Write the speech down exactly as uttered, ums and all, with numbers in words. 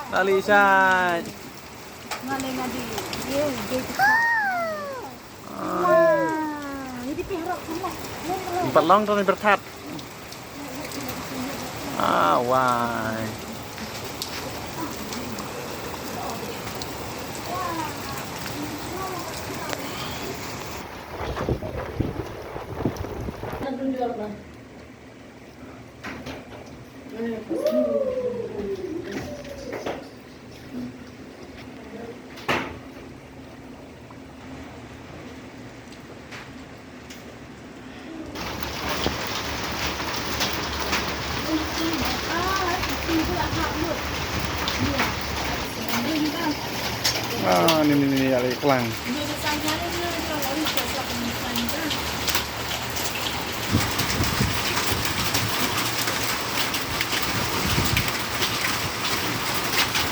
Lali shai. Ngale ngadi. Ye, ye. Wah, ini pihak kamu. Bat long tang bertat. Ah, wai. Ah, ni, ni, ni, ada iklan.